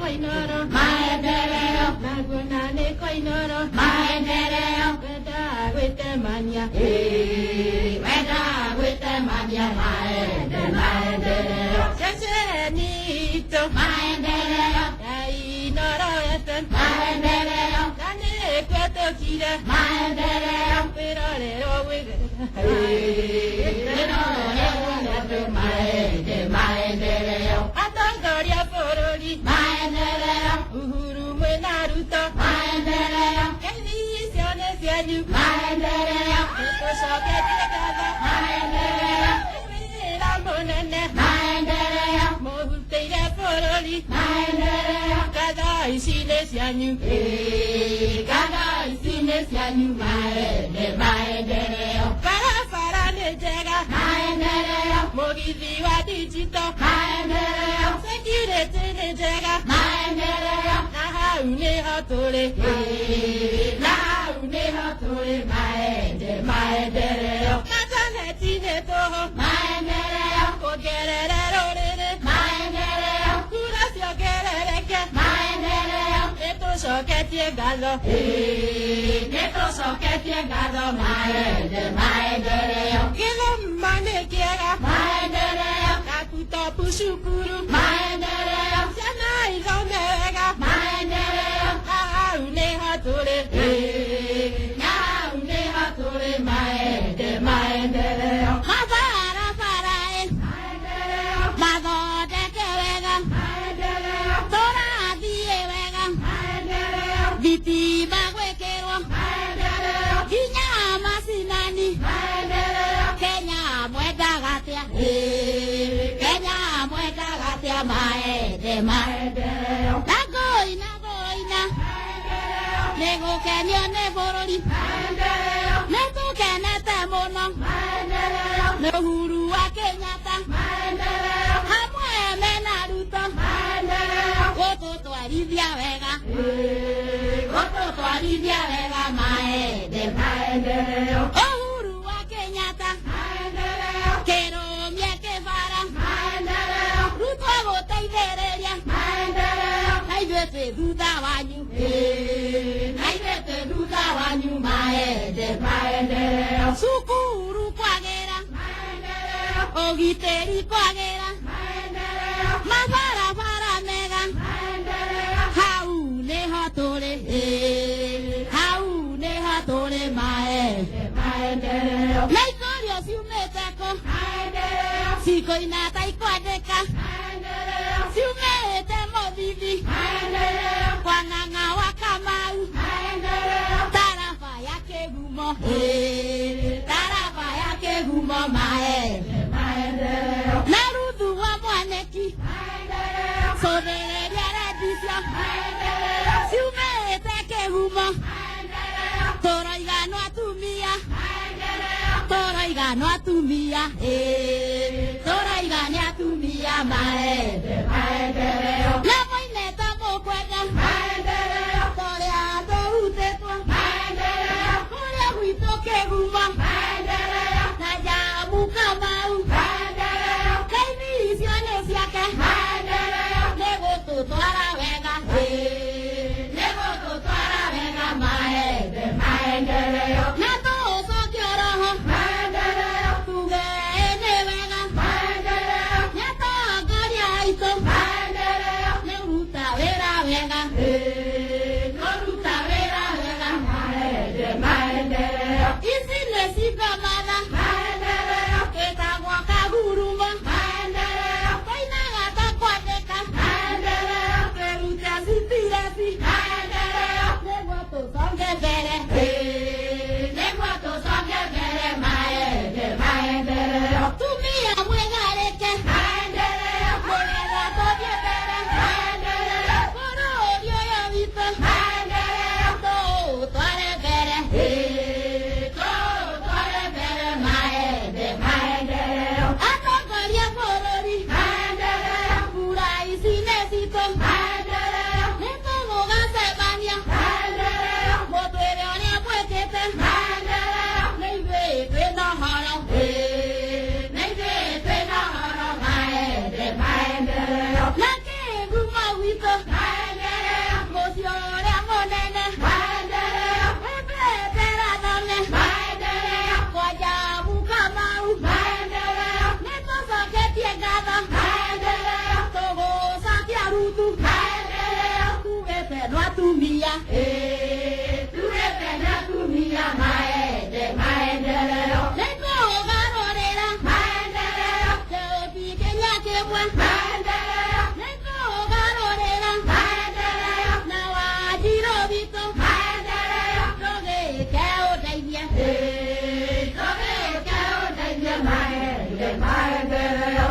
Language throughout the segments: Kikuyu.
Kwa Inooro maendeleo, naguona nĩ kwa Inooro maendeleo, wenda gwĩtemania, wenda gwĩtemania, maende maendeleo, ceceni itũ maendeleo ya Inooro FM maendeleo, na nĩ kwetũkire maendeleo, kwĩrorerwo gwĩrorerwo maende maendeleo, atongoria bũrũri maendeleo, Uhuru mwĩna Ruto maendeleo, ngeithi icio nĩ cianyu maendeleo, nĩtũcoketie ngatho maendeleo, wĩra mũnene maendeleo, mũrutĩire bũrũri maendeleo, ngatho ici nĩ cianyu, ngatho ici nĩ cianyu, maende maendeleo, barabara nĩ njega maendeleo, mũgithi wa digital maendeleo, security nĩ njega maendeleo, na hau nĩho tũrĩ, na hau nĩho tũrĩ, maende maendeleo, mataneti nĩ tũhũ maendeleo, kuongerera rũrĩrĩ maendeleo, kura ciongerereke maendeleo, nĩtũcoketie ngatho, nĩtũcoketie ngatho, maende maendeleo, gĩthomo nĩ kĩega maendeleo, laptop cukuru maendeleo, ciana ithome wega maendeleo, na hau nĩho tũrĩ, na hau nĩho tũrĩ, maende maendeleo, mabarabara ĩ mathondeke wega, tũrathiĩ wega, thitima gwĩkĩrwo nginya macinani, Kenya mwendaga atĩa? Kenya mwendaga atĩa? Maende maendeleo, na ngũina ngũina nĩ gũkenio nĩ bũrũri, nĩ tũkenete mũno nĩ Uhuru wa Kenyatta hamwe mena Ruto gũtũtwarithia wega, gũtũtwarithia wega, maende maendeleo, Uhuru wa Kenyatta kĩrũmie kĩbara, Ruto gũteithĩrĩria, na ithuĩ twĩ thutha wanyu, na ithuĩ twĩ thutha wanyu, maende maendeleo, cukuru kwagĩra, ũgitĩri kwagĩra, mabarabara mega, hau nĩho tũrĩ, hau nĩho tũrĩ, maende maendeleo, na ikũrio ciumĩte kũ? Cikũina ta ikwandĩka, ciumĩte mũthithi kwa Ng'ang'a wa Kamau, taraba ya Kĩgumo, taraba ya Kĩgumo, maende na Ruthu wa Mwanĩki, cũthĩrĩria rendicio ciumĩte Kĩgumo, tũroiga no atumia, tũroiga no atumia, tũroiga nĩ atumia, maende maendeleo, na moimĩte mũkwenda tũrĩa tũrutĩtwo kũrĩa gwitũ Kĩgumo na Jamu Kamau, kaithi icio nĩ ciake nĩ gũtũtwara wega, nĩ gũtũtwara wega, maende maendeleo, na tũcoke oroho tuge nĩ wega nĩ atongoria aitũ nĩ ruta wĩra wega, kũruta wĩra wega, maende maendeleo, ici nĩ cigomatha twĩtagwo kagurumo, tũinaga ta kwandĩka, twĩrute citireci nĩguo tũconge mbere, nĩguo tũconge mbere, maende maendeleo, tumia mwĩgarĩke nĩgetha tũthiĩ mbere, bũrũri ũyũ witũ tũũtware mbere, tũũtware mbere, maende maendeleo, atongoria bũrũri, kura ici nĩ citũ, nĩ tũgũgacemania mũtwĩre ũrĩa mwĩkĩte, nĩ ithuĩ twĩna ũhoro, nĩ ithuĩ twĩna ũhoro, maende maendeleo, na Kĩgumo gwitũ. atumia tureke na atumia maende maendeleo nĩtũgarũrĩra maendeleo kĩũmbi Kenya kĩmwe maendeleo nĩtũgarũrĩra maendeleo na Wanjirũ witũ maendeleo tũgĩke ũteithie tũgĩke ũteithie maende maendeleo.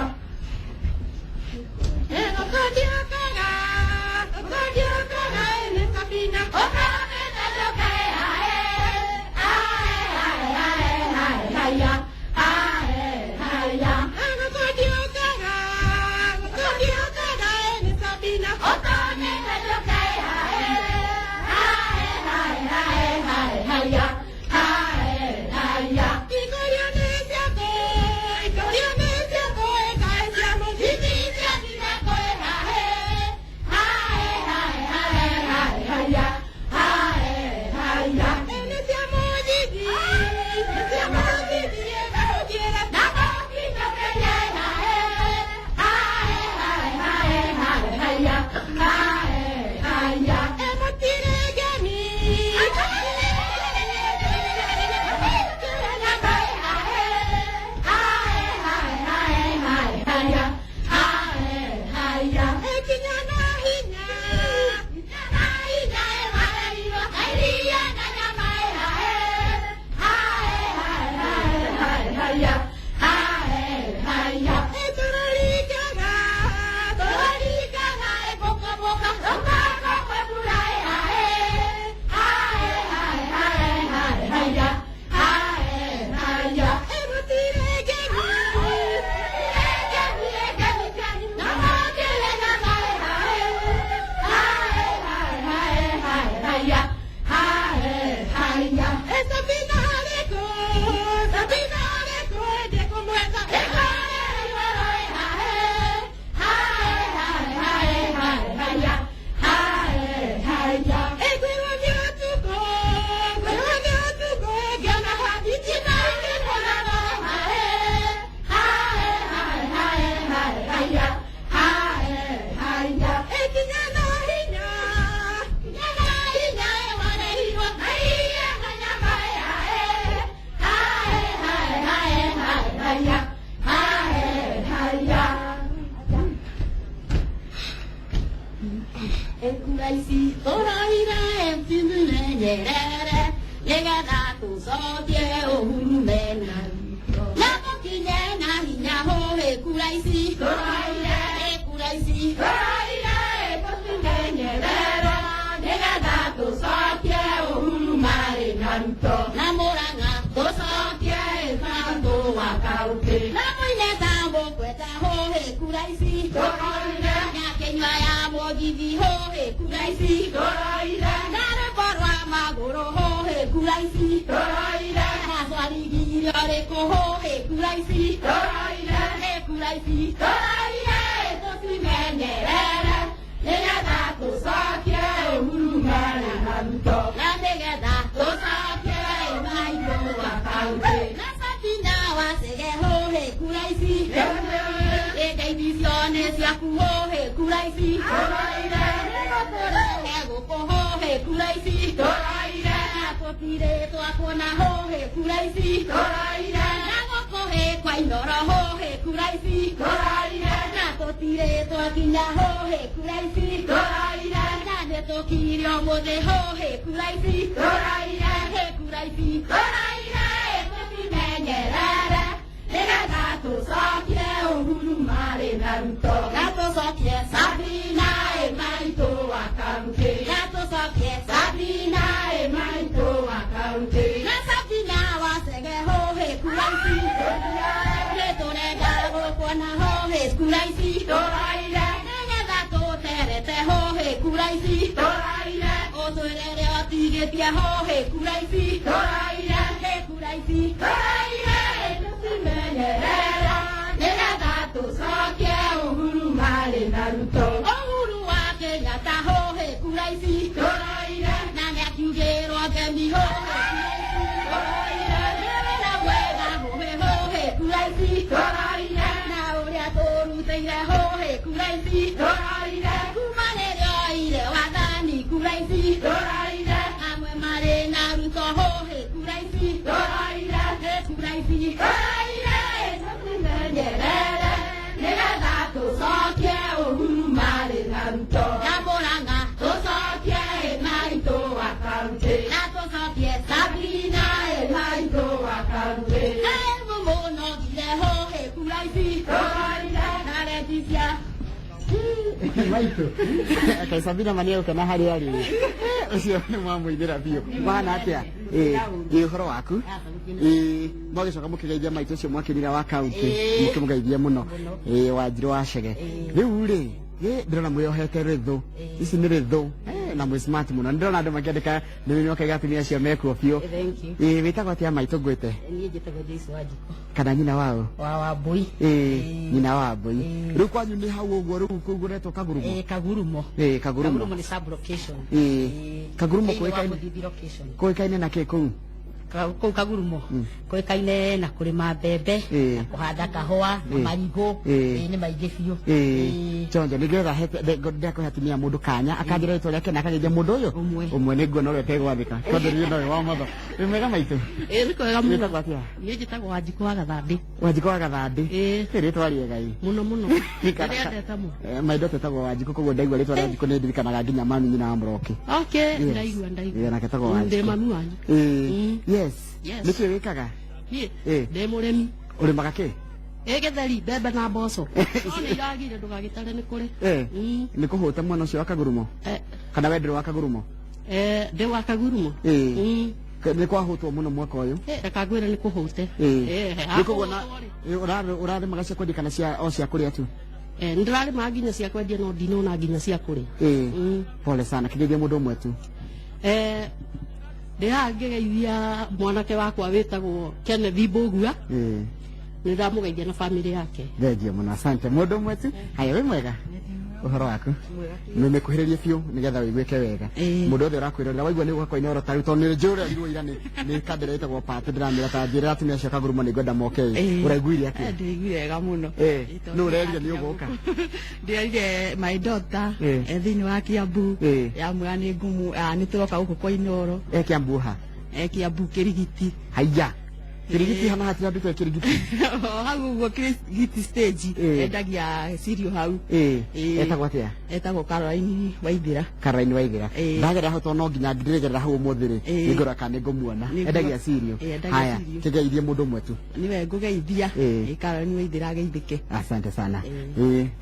Kura ici. Tũraire. Amwe marĩ na Ruto hũhĩ kura ici. Tũraire. Kura ici. Tũraire. Tũtine Nyerere nĩgetha tũcokie Uhuru marĩ na Ruto. Na Murang'a tũcokie Maitũ wa kaunti. Na tũcokie Sabina Maitũ wa kaunti. Mũnogire hũhĩ kura ici. Tũraire. Na Leticia. Maitũ kaĩ Sabina ma nĩegũkena harĩa arĩ ũcio nĩ mwamũithĩra biũ mahana atĩa? Ĩĩ, ĩ ũhoro waku? Ĩĩ, mwagĩcoka mũkĩgeithia maitũ ũcio mwakĩrira wa kaunti, mũkĩmũgeithia mũno. Ĩĩ, Wanjirũ wa Chege. Rĩu rĩ, ĩ ndĩrona mwĩohete rĩthũ, ici nĩ rĩthũ na mwĩ smart mũno. Nĩndĩrona andũ makĩandĩka nĩ makaiga atumia acio mekuo biũ. Thank you. Ĩĩ, wĩtagwo atĩa maitũ ngwĩte? Niĩ njĩtagwo Joyce Wanjikũ. Kana nyina wao? Wa Wambui. Ĩĩ, nyina wa Mbui. Rĩu kwanyu nĩ hau ũguo rĩu kũu Kagurumo? Ĩĩ, Kagurumo. Ĩĩ, Kagurumo. Kagurumo nĩ sub location. Ĩĩ. Kagurumo Thĩinĩ wa kũĩkaine Mũthithi location. kũĩkaine na kĩ kũu? Kũu Kagurumo kũĩkaine na kũrĩma mbembe, Ĩĩ. na kũhanda kahũa, na Ĩĩ. marigũ. Ĩĩ. Ĩĩ, nĩ maingĩ biũ. Ĩĩ, chonjo nĩgetha ndekũhe atumia mũndũ kanya akanjĩra rĩtwa rĩake na akageithia mũndũ ũyũ Ũmwe. Ũmwe nĩnguona ũrĩa ũtegwathĩka tondũ niĩ nowe wa motho. Wĩ mwega maitũ? Ĩĩ, nĩ kwega mũno. Wĩtagwo atĩa? Niĩ njĩtagwo Wanjikũ wa Gathandĩ. Wanjikũ wa Gathandĩ. Ĩĩ. Ĩ rĩtwa rĩega ĩ. Mũno mũno. Kana- Ndĩrĩendete mũno. My daughter etagwo Wanjikũ, koguo ndaigua rĩtwa rĩa Wanjikũ nĩ ndirikanaga nginya mami nyina wa Mũroki. Okay, Yes. ndaigua ndaigua. Ĩĩ, nake etagwo Ndĩ Wanjikũ. mami wanyu. Ĩĩ. Yes. Yes. Nĩkĩ wĩkaga? Niĩ Ĩĩ. ndĩ mũrĩmi. Ũrĩmaga kĩ? Ĩ gĩtheri, mbembe na mboco. No nĩ iragire ndũgagĩtare nĩ kũrĩ. Nĩ kũhũta mwena ũcio wa Kagurumo? Kana we ndũrĩ wa Kagurumo? Ndĩ wa Kagurumo. Ĩĩ. Nĩ kwahũtwo mũno mwaka ũyũ. Reka ngwĩre nĩ kũhũte. Ĩĩ. Nĩ koguo na ũrarĩmaga cia kwendia kana cia o cia kũrĩa tu? Nĩ ndĩrarĩma nginya cia kwendia no ndinona nginya cia kũrĩa. Ĩĩ. Pole sana, kĩgeithia mũndũ ũmwe tu. Ndĩ haha ngĩgeithia mwanake wakwa wĩtagwo Kenneth Mbũgua. Ĩĩ. Nĩ ndamũgeithia na famĩlĩ yake. Thengiũ mũno, asante. Mũndũ ũmwe tu. Haya, wĩ mwega? Ũhoro waku? Nĩmĩkuhĩrĩrie biũ nĩgetha wĩiguĩke wega. Mũndũ wothe ũrakwĩrorera waigua nĩ ũgoka Inooro ta rĩu tondũ nĩ njũĩ ũrerirwo ira nĩ kambĩra ĩtagwo Party ndĩramĩra ta njĩra atumia acio a Kagurumo nĩ ngwenda moke ĩ. Ũraiguire atĩa? Ndĩiguire wega mũno. Nũ ũrerire nĩ ũgũka? Ndĩrerire my daughter e thĩinĩ wa Kiambu. Yamwĩra nĩ ngumu nĩ tũroka gũkũ kwa Inooro. E Kiambu ha? E Kiambu Kĩrigiti. Haiya. Kĩrigiti hana hatirĩ andũ Kĩrigiti. Hau ũguo Kĩrigiti stage. Endagia cereal hau. Etagwo atĩa? Etagwo Caroline Waithira. Caroline Waithira. Ndagerera hau tondũ no nginya ndĩrĩgerera hau ũmũthĩ rĩ. Nĩngũrora kana nĩngũmuona. Endagia cereal. Endagia Haya, cereal. kĩgeithie mũndũ ũmwe tu. Nĩwe ngũgeithia. Caroline Waithira ageithĩke. Asante sana.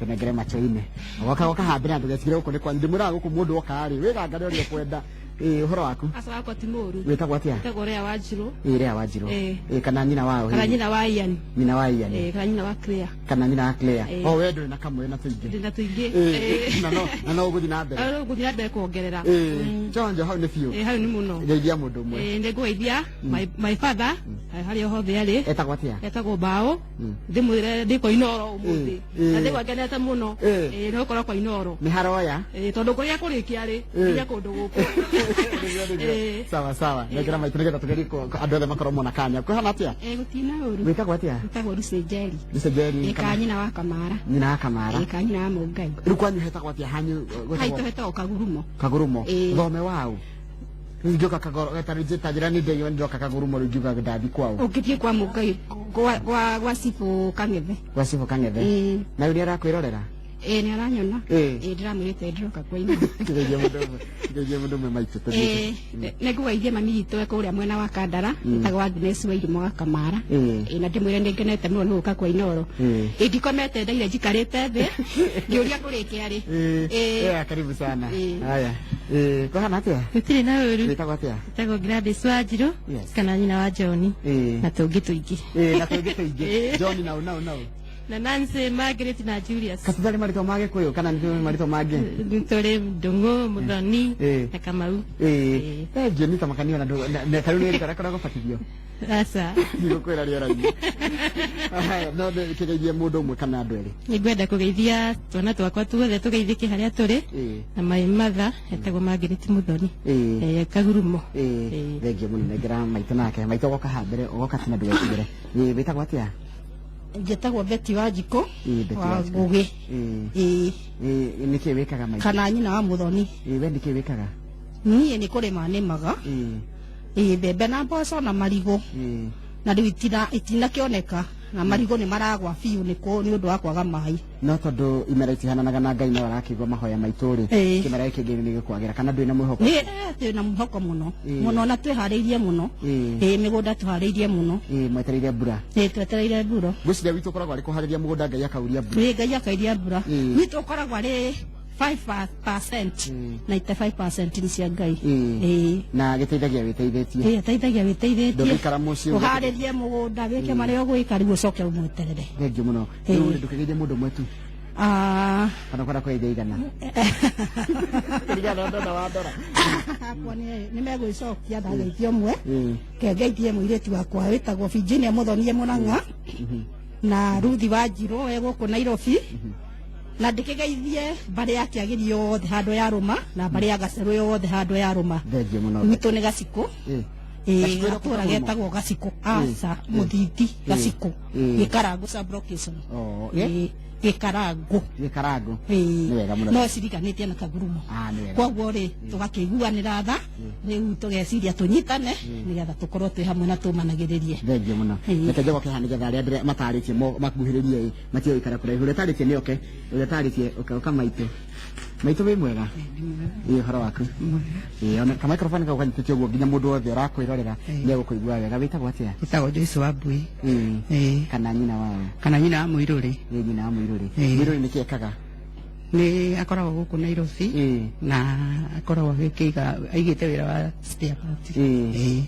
Tũnengere macho-inĩ. Goka goka hambere na ndũgetigĩre gũkũ nĩ kwanyu. Ndĩmwĩraga gũkũ mũndũ oka rĩ, wĩgangare ũrĩa ũkwenda. Ũhoro waku? Aca wakwa ti mũru. Wĩtagwo atĩa? Wĩtagwo Lea Wanjirũ. Ĩĩ, Lea Wanjirũ. Ĩĩ, kana nyina wao? Kana nyina wa Ian. Nyina wa Ian. Ĩĩ, kana nyina wa Claire. Kana nyina wa Claire. O we ndũrĩ na kamwe na tũingĩ. Ndĩ na tũingĩ. Na no ũgũthiĩ na mbere. No ũgũthiĩ na mbere kuongerera. Chonjo hau nĩ biũ. Ĩĩ, hau nĩ mũno. Geithia mũndũ ũmwe. Ĩĩ, nĩ ngũgeithia my father harĩa hothe arĩ. Etagwo atĩa? Etagwo Bao. Ndĩmwĩre ndĩ kwa Inooro ũmũthĩ. Na ndĩgwa ngenete mũno. Ĩĩ, nĩ gũkorwo kwa Inooro. Nĩ haroya? Ĩĩ, tondũ kũrĩa kũrĩkia rĩ, nginya kũndũ gũkũ. Sawa sawa. Nengera maitũ nĩgetha tũgerie andũ othe makorwo mona kanya. Kwĩhana atĩa? Gũtirĩ na ũru. Wĩtagwo atĩa? Wĩtagwo Lucy Njeri. Lucy Njeri. Ĩĩ, nyina wa Kamara. Nyina wa Kamara. Ĩĩ, nyina wa Mũngai. Rĩu kwanyu hetagwo atĩa hanyu? Haitũ hetagwo Kagurumo. Kagurumo. Thome wau. Ingĩũka ta njĩra nĩ ndĩyo ndĩroka Kagurumo rĩu ngiuga ndathi kwao. Ũngĩthiĩ kwa Mũngai kwa Cibũ Kang'ethe. Gwa Cibũ Kang'ethe. Na rĩu nĩ arakwĩrorera? Ĩĩ, nĩ aranyona. Ĩĩ, ndĩramwĩrĩte ndĩroka kwa Inooro. Kĩgeithia mũndũ ũmwe. Kĩgeithia mũndũ ũmwe maitũ. Ĩĩ, nĩngũgeithia mami witũ e kũrĩa mwena wa Kandara, etagwo Agnes Wairimu wa Kamara. Ĩĩ, na ndĩmwĩre nĩ ngenete mũno nĩ gũka kwa Inooro. Ĩĩ, ndikomete ndaire njikarĩte thĩ, ngĩũria kũrĩkia rĩ. Ĩĩ, karibu sana. Haya. Ĩĩ, kwahana atĩa? Gũtirĩ na ũru. Wĩtagwo atĩa? Wĩtagwo Gladys Wanjirũ. Kana nyina wa John. Na tũngĩ tũingĩ. Ĩĩ, na tũngĩ tũingĩ. John nau nau nau. Na Nancy, Margaret na Julius. Katutharĩ marĩtwa ma Gĩkũyũ kana nĩ marĩtwa mangĩ? Nĩ tũrĩ Ndũng'ũ, Mũthoni na Kamau. Ĩĩ. Thengiũ nĩ ta makanio na tarĩu nĩ rĩtwa rĩakwa rĩa gũbatithio. Aca. Ndigũkwĩra rĩera-inĩ. No kĩgeithie mũndũ ũmwe kana andũ erĩ. Nĩngwenda kũgeithia twana twakwa tuothe tũgeithĩke harĩa tũrĩ. Na my mother etagwo Margaret Mũthoni. Kagurumo. Thengiũ mũno, nengera maitũ nake. Maitũ ũgoka haha mbere, ũgoka tena ndũgetigĩre. Ĩĩ, wĩtagwo atĩa? Njĩtagwo Betty Wanjikũ wa Ngũgĩ. Ĩĩ, nĩkĩ wĩkaga maitũ? Kana nyina wa Mũthoni. Ĩĩ, we nĩkĩ wĩkaga? Niĩ nĩ kũrĩma nĩmaga. Ĩĩ mbembe na mboco na marigũ. Na rĩu itinakĩoneka na marigũ nĩ maragwa biũ nĩ ũndũ wa kwaga maĩ. No tondũ imera itihananaga na Ngai no arakĩigua mahoya maitũ rĩ, kĩmera gĩkĩ kĩngĩ nĩ gĩkwagĩra kana ndwĩ na mwĩhoko? Nĩ twĩ na mwĩhoko mũno mũno na twĩharĩirie mũno. Ĩĩ mĩgũnda tũharĩirie mũno. Ĩĩ mwetereire mbura. Ĩĩ twetereire mbura. Ngwĩciria witũ ũkoragwo arĩ kũharĩria mũgũnda Ngai akauria mbura. Ĩĩ Ngai akauria mbura. Witũ ũkoragwo arĩ 5%, 95% nĩ cia Ngai. Na gĩteithagia wĩteithĩtie. Ĩĩ ateithagia wĩteithĩtie. Ndũngĩikara mũciĩ ũharĩrie mũgũnda wĩke marĩa ũgwĩka rĩu ũcoke ũmweterere. Thengiũ mũno. Rĩu ndũkĩgeithie mũndũ ũmwe tu. Kana ũkwenda kũgeithia igana? Kũringana na ndona wa ndora. Hakwa nĩ megwĩcokia ndageithia ũmwe. Kengeithie mũirĩtu wakwa wĩtagwo Virginia Mũthonie Mũrang'a na Ruthi Wanjirũ e gũkũ Nairobi. Na ndĩkĩgeithie mbarĩ ya Kĩagĩri yothe handũ ya rũma na mbarĩ ya Gacerũ yothe handũ ya rũma. Thengiũ mũno. Gwitũ nĩ Gacikũ. Ĩĩ gatũra getagwo Gacikũ. Aca Mũthiti Gacikũ. Gĩkarangũ sub-location. Gĩkarangũ. Gĩkarangũ. Nĩ wega mũno. No ciriganĩtie na Kagurumo. Koguo rĩ tũgakĩiguanĩra tha rĩu tũgeciria tũnyitane nĩgetha tũkorwo twĩ hamwe na tũmanagĩrĩrie. Thengiũ mũno. Reke njogoke haha nĩgetha arĩa matarĩtie makuhĩrĩrie matige gũikara kũraihu. Ũrĩa ũtarĩtie nĩ oke, ũrĩa ũtarĩtie ũka maitũ. Maitũ wĩ mwega? Ĩĩ ũhoro waku? Ĩĩ ona ka microphone kau kanyitĩte ũguo nginya mũndũ wothe ũrakwĩrorera nĩ egũkũigua wega. Wĩtagwo atĩa? Wĩtagwo Joyce Wambui. Ĩĩ. Kana nyina wao? Kana nyina wa Mũirũrĩ. Ĩĩ nyina wa Mũirũrĩ. Mũirũrĩ nĩkĩ ekaga? Nĩ akoragwo gũkũ Nairobi na akoragwo agĩkĩiga aigĩte wĩra wa spare part.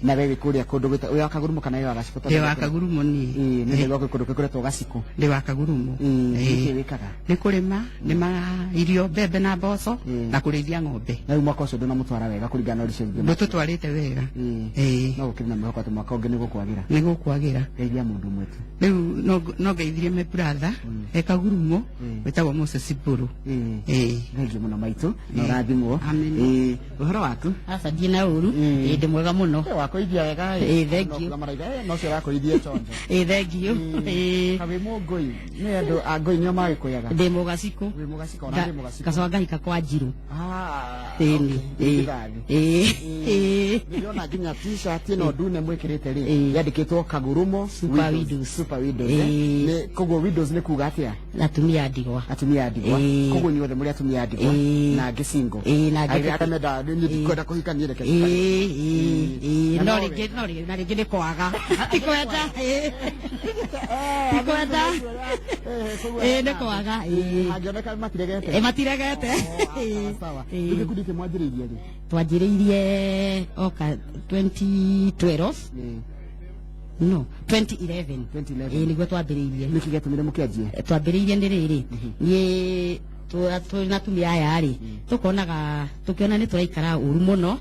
Na we wĩ kũrĩa kũndũ gwĩta wĩ wa Kagurumo kana wĩ wa Gacikũ? Ndĩ wa Kagurumo niĩ. Ĩĩ nĩ ndĩrona kũndũ kwĩretwo Gacikũ. Ndĩ wa Kagurumo. Nĩkĩ wĩkaga? Nĩ kũrĩma, nĩmaga irio mbembe na mboco na kũrĩithia ng'ombe. Na rĩu mwaka ũcio ndũnamũtwara wega kũringana na ũrĩa ciothe. Ndũtũtwarĩte wega. No gũkĩrĩ na mwĩhoko atĩ mwaka ũngĩ nĩ gũkwagĩra. Nĩ gũkwagĩra. Geithia mũndũ ũmwe tu. Rĩu no ngeithirie my brother e Kagurumo wĩtagwo Moses Mbũrũ. Thengiũ mũno maitũ na ũrathimwo. Ũhoro waku? Aca ndirĩ na ũru. Ĩĩ ndĩ mwega mũno. Wakũithia wega. Ĩĩ thengiũ. No ũcio ũrakũithia chonjo. Ĩĩ thengiũ. Ĩĩ. Wĩ Mũngũi. Nĩ andũ a Ngũi nĩo magĩkũyaga. Ndĩ Mũgacikũ. Wĩ Mũgacikũ ona ndĩ Mũgacikũ. Ngacoka ngahika kwa Njirũ. Ĩĩ. Ĩĩ. Ĩĩ. Ndĩrona nginya t-shirt ĩno ndune mwĩkĩrĩte rĩ yandĩkĩtwo Kagurumo Super Widows. Super Widows. Nĩ koguo widows nĩ kuga atĩa? Atumia a ndigwa. Atumia a ndigwa. Koguo inyuothe mũrĩ atumia a ndigwa na angĩ single. Ĩĩ na angĩ arĩa menda niĩ ndikwenda kũhikania reke. Ĩĩ no rĩngĩ no rĩngĩ na rĩngĩ nĩ kwaga. Ti kwenda. Ti kwenda. Ĩĩ nĩ kwaga. Ĩĩ. Angĩoneka matiregete. Ĩĩ matiregete. Sawa. Rĩu gĩkundi gĩkĩ mwanjĩrĩirie rĩ? Twanjĩrĩirie oka 2012. No, 2011. 2011. Ĩĩ nĩguo twambĩrĩirie. Nĩkĩ gĩatũmire mũkĩanjie? Twambĩrĩirie nĩ rĩrĩ. Niĩ twĩ na atumia aya rĩ, tũkonaga tũkĩona nĩ tũraikara ũru mũno.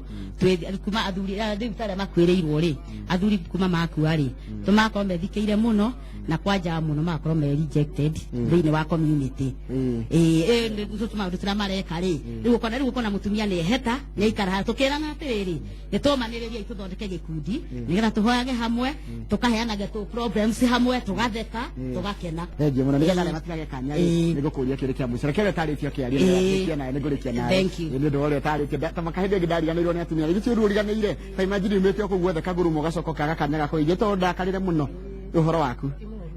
Kuma athuri rĩu ta arĩa makuĩrĩirwo rĩ, athuri kuma makua rĩ, tũmakorwo methikĩire mũno na kwanja mũno magakorwo me rejected thĩinĩ wa community. Ĩĩ maũndũ tũrĩa mareka rĩ, rĩu ũkona rĩu ũkona mũtumia nĩ eheta, nĩ aikara haha tũkĩrana atĩrĩrĩ, nĩ tũmanĩrĩrie tũthondeke gĩkundi nĩgetha tũhoyage hamwe, tũkaheanage tũ problems hamwe, tũgatheka, tũgakena. Thengiũ mũno nĩgetha arĩa matigage kanya rĩ, nĩ ngũkũria kĩũria kĩa mũico. Reke ũrĩa ũtarĩtie ũkĩaria nĩgetha nawe nĩ ngũrĩkia nawe. Thank you. Nĩ ũndũ wa ũrĩa ũtarĩtie ta makahĩndĩ ĩngĩ ndariganĩirwo nĩ atumia. Githĩ ti ũru ũriganĩire? Ta imagine umĩte o kũu guothe Kagurumo ũgacoka ũkaga kanya ga kũigua tondũ ndakarire mũno. Ũhoro waku?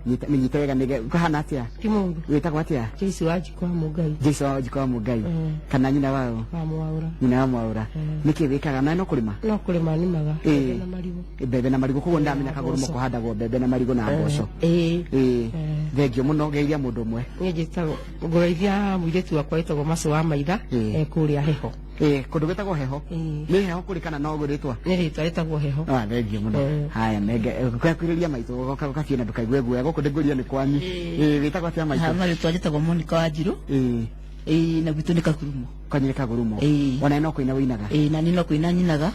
Nyita wega nĩge kũhana atĩa? Ti mũũru. Wĩtagwo atĩa? Joyce Wanjikũ wa Mũngai. Joyce Wanjikũ wa Mũngai. Kana nyina wao? Wa Mwaũra. Nyina wa Mwaũra. Nĩkĩ wĩkaga? Nawe no kũrĩma? No kũrĩma nĩmaga. Mbembe na marigũ. Mbembe na marigũ koguo ndamenya Kagurumo kũhandagwo mbembe na marigũ na mboco. Ĩĩ. Thengiũ mũno geithia mũndũ ũmwe. Niĩ njĩtagwo ngũgeithia mũirĩtu wakwa wĩtagwo Macũ wa Maitha e kũrĩa Heho. Kũndũ gwĩtagwo Heho. Nĩ Heho kũrĩ kana no rĩtwa? Nĩ rĩtwa rĩtagwo Heho. Thengiũ mũno. Haya menge kwĩrĩria maitũ ũgakiona ndũkaigue guoya gũkũ ndĩngũria nĩ kwanyu. Wĩtagwo atĩa maitũ? Marĩtwa njĩtagwo Monica Wanjirũ. Na gwitũ nĩ Kagurumo. Kwanyu nĩ Kagurumo. Ona no kũina wĩinaga? Ĩĩ na niĩ no kũina nyinaga.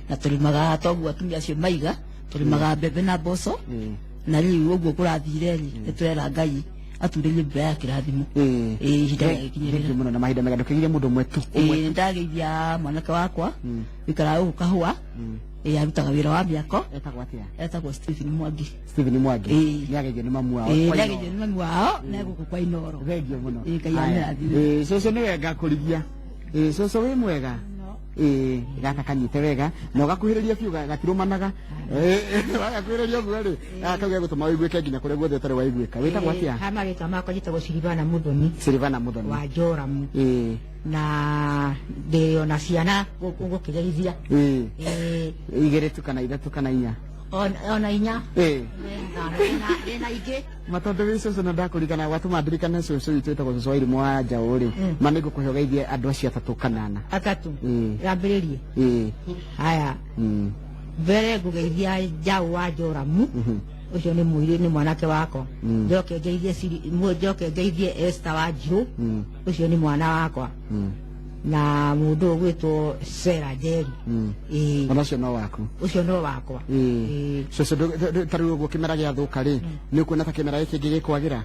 Na tũrĩmaga toguo atumia acio maiga, tũrĩmaga mbembe na mboco. Na rĩu ũguo kũrathire rĩ, nĩ tũrera Ngai aturĩrie mbura ya kĩrathimo. Ihinda rĩgĩkinyĩrĩra. Thengiũ mũno na mahinda mega ndũkĩgire mũndũ ũmwe tu. Ĩĩ ndageithia mwanake wakwa wĩikaraga gũkũ Kahũa. Arutaga wĩra wa mĩako. Etagwo atĩa? Etagwo Stephen Mwangi. Stephen Mwangi. Nĩ ageithio nĩ mamu wao. Nĩ ageithio nĩ mamu wao na gũkũ kwa Inooro. Thengiũ mũno. Ngai amũrathime. Cũcũ nĩwe ngakũrigia. Cũcũ wĩ mwega? Ĩĩ, gaka kanyite wega na ũgakuhĩrĩria biũ gatirũmanaga. Wagakuhĩrĩria ũguo rĩ, gaka kau gegũtũma ũiguĩke nginya kũrĩa guothe ũtarĩ waiguĩka. Wĩtagwo atĩa? Ha marĩtwa makwa njĩtagwo Silvana Muthoni. Silvana Muthoni wa Joramu. Ĩĩ. Na ndĩ ona ciana gũkĩgeithia. Ĩĩ. Igĩrĩ tu kana ithatũ kana inya? Ona inya. Ĩĩ. Ndĩna ingĩ. Ma tondũ wĩ cũcũ na ndakũririkana watũma ndirikane cũcũ witũ wĩtagwo cũcũ wa irimũ wa njaũ rĩ, ma nĩngũkũhe ũgeithie andũ acio atatũ kana ana. Atatũ. Ĩĩ. Yambĩrĩrie. Ĩĩ. Haya. Mbere ngũgeithia njaũ wa Joramu. Ũcio nĩ mũirĩ nĩ mwanake wakwa. Njoke ngeithie njoke ngeithie Esther wa Njirũ. Ũcio nĩ mwana wakwa. Na mũndũ ũgwĩtwo Sarah Njeri. Ĩĩ. Ona ũcio no waku. Ũcio no wakwa. Ĩĩ. Cũcũ ta rĩu ũguo kĩmera gĩathũka rĩ, nĩ ũkuona ta kĩmera gĩkĩ gĩgĩkwagĩra?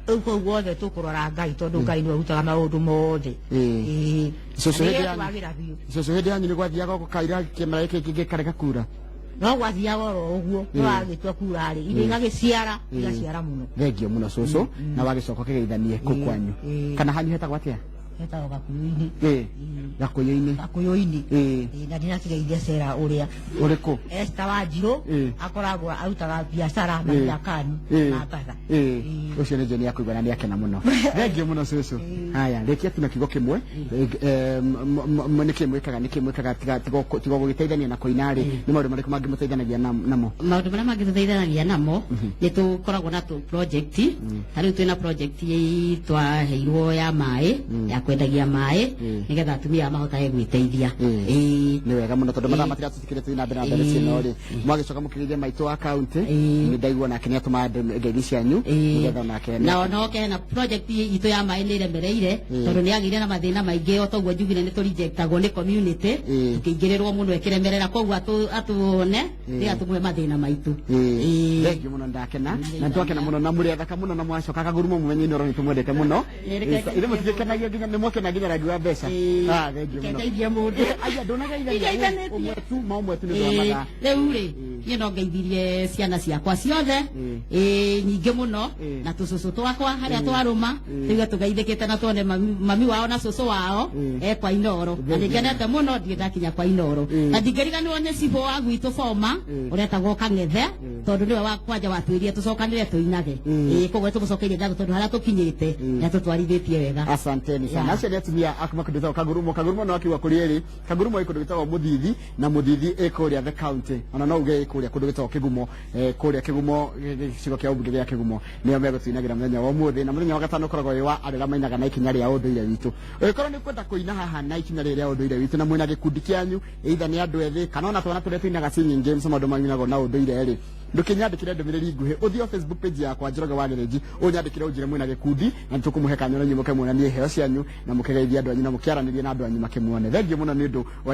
Rĩu kũu guothe tũkũrora Ngai tondũ Ngai nĩwe ũrutaga maũndũ mothe. Ĩĩ. Cũcũ hĩndĩ yanyu. Nĩgetwagĩra biũ. Cũcũ hĩndĩ yanyu nĩ gwathiaga gũkaira kĩmera gĩkĩ gĩkarega kura? No gwathiaga oro ũguo, no wagĩtua kura rĩ, indo igagĩciara, igaciara mũno. Thengio mũno cũcũ, na wagĩcoka ũkĩgeithanie kũu kwanyu. Kana hanyu hetagwo atĩa? Hetagwo Gakũyũ-inĩ. Ĩĩ. Gakũyũ-inĩ. Gakũyũ-inĩ. Ĩĩ. Na ndinakĩgeithia Sarah ũrĩa. Ũrĩkũ? Esther wa Njirũ akoragwo arutaga biacara Mariakani Mombasa. Ĩĩ. Ũcio nĩ Jane akũigua na nĩ akena mũno. Thengio mũno cũcũ. Haya, rĩkia tu na kiugo kĩmwe. Nĩkĩ mwĩkaga, nĩkĩ mwĩkaga tiga tiga gũgĩteithania na kũina rĩ, nĩ maũndũ marĩkũ mangĩ mũteithanagia namo? Maũndũ marĩa mangĩ tũteithanagia namo nĩ tũkoragwo na project. Ta rĩu twĩna project twaheirwo ya maĩ, ya kwendagia maĩ nĩgetha atumia mahotage gwĩteithia. Nĩ wega mũno tondũ mathaa matiratũtikĩre tũthiĩ na mbere na mbere ciĩno rĩ, mwagĩcoka mũkĩgeithia maitũ wa kaunti, nĩ ndaigua nake nĩ atũma ngeithi cianyu nĩgetha nake na onoke na project itũ ya maĩ nĩ ĩremereire tondũ nĩ yagĩire na mathĩna maingĩ o toguo njugire nĩ tũrejectagwo nĩ community tũkĩingĩrĩrwo mũno ĩkĩremerera, koguo atuone nĩ atũmwe mathĩna maitũ. Thengio mũno, ndakena na twakena mũno na mũrĩ athaka mũno na mwacoka kagurumo mũmenye Inooro nĩ tũmwendete mũno. Ithe mũtigĩkenagia nginya nĩ mwakena nginya rangi wa mbeca. Thengio mũno. Ngeithie mũndũ. Aya ndũnageithania ũmwe tu ma ũmwe tu nĩ ũndũ wa mathaa. Rĩu rĩ niĩ no ngeithirie ciana ciakwa ciothe nyingĩ mũno na tũcũcũ twakwa harĩa twarũma tũigue tũgeithĩkĩte na tuone mami wao na cũcũ wao e kwa Inooro, na nĩngenete mũno ndirĩ ndakinya kwa Inooro, na ndingĩriganĩrwo nĩ cibũ wa gwitũ Boma ũretagwo Kang'ethe tondũ nĩwe wa kwanja watwĩrire tũcokanĩre tũinage. Koguo tũmũcokeirie ngatho tondũ harĩa tũkinyĩte nĩ atũtwarithĩtie wega. Asanteni sana. Acio nĩ atumia a kuma kũndũ gwĩtagwo Kagurumo. Kagurumo no akiuga kũrĩ ĩrĩ. Kagurumo ĩ kũndũ gwĩtagwo Mũthithi na Mũthithi ĩ kũrĩa the county, ona no uge ĩ kũrĩa kũndũ gwĩtagwo Kĩgumo, kũrĩa Kĩgumo gĩcigo kĩa ũmbunge gĩa Kĩgumo nĩo megũtũinagĩra mũthenya wa ũmũthĩ, na mũthenya wa gatano ũkoragwo wĩ wa arĩa mainaga na ikinya rĩa ũndũire witũ. Ũngĩkorwo nĩ ũkwenda kũina haha na ikinya rĩrĩ rĩa ũndũire witũ na mwĩna gĩkundi kĩanyu, either nĩ andũ ethĩ kana ona twana tũrĩa tũinaga singing games, maũndũ mainagwo na ũndũire rĩ, ndũkĩnyandĩkĩre ndũmĩrĩri nguhĩ, ũthiĩ o Facebook page yakwa Njoroge wa Gĩthĩnji, ũnyandĩkĩre ũnjĩre mwĩna gĩkundi na nĩtũkũmũhe kanya na inyuĩ mũke muonanie iheo cianyu na mũkĩgeithie andũ anyu na mũkĩaranĩrie na andũ anyu makĩmuone. Thengio mũno nĩ ũndũ wa